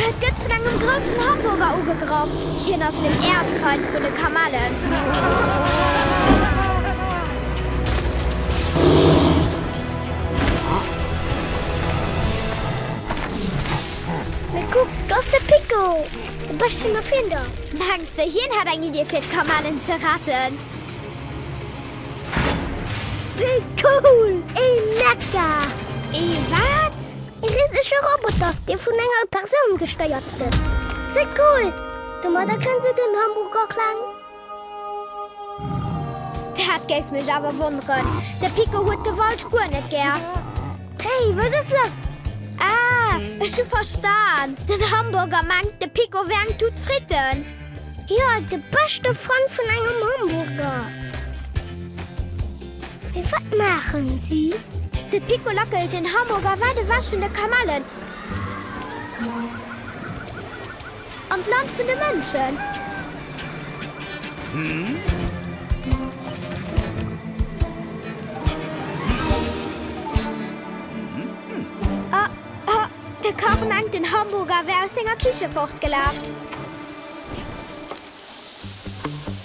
Et gëtt vun engem groussen Hamburger ugegraff. Hien ass den Äerzfeind vun de Kamellen. Mee kuck, do ass de Pico, de beschten Erfinder. Mengs de, hien hätt eng Idee fir d'Kamellen ze retten? Wéi cool! Ee Mecha! Ee wat? Ee risege Roboter, dee vun enger Persoun gesteiert gëtt. Ze cool! Domadder kréien se den Hamburger kleng. Dat géif mech awer wonneren. De Pico huet Gewalt guer net gär. Hey, wat ass lass? Ah, ech hu verstan. Den Hamburger mengt, de Pico wär eng Tut Fritten. Jo, de beschte Frënd vun engem Hamburger. Mee wat maachen si? De Pico lackelt den Hamburger wäit ewech vun de Kamellen an d'Land vun de Mënschen. Oh, oh, de Kach mengt, den Hamburger wär aus senger Kiche fortgelaf.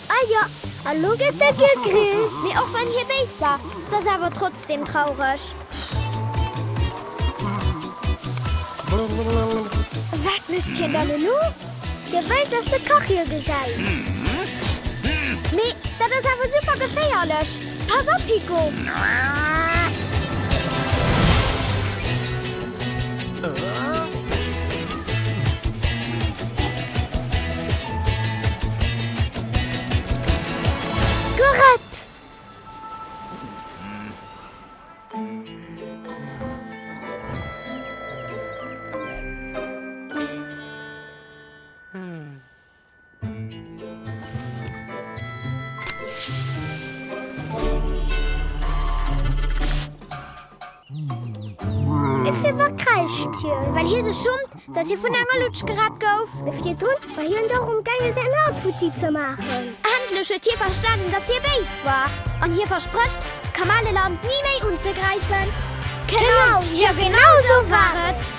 Ah jo, a lo gëtt e gegrillt. Mee och wann hie béis war, 't ass awer trotzdem traureg. Wat mécht hien dann elo? Hie wëllt, dass de Kach hie gesäit. Mee dat ass awer super geféierlech. Pass op, Pico! Gerett! Mee firwat kräischt hien? Well hie sech schummt, dass hie vun enger Lutsch gerett gouf. Mee virdrun war hien dach um gaange säin Haus futti ze maachen. Endlech huet hie verstanen, dass hie béis war. An hie versprécht, d'Kamaleland ni méi unzegräifen. Genau, jo genau sou war et!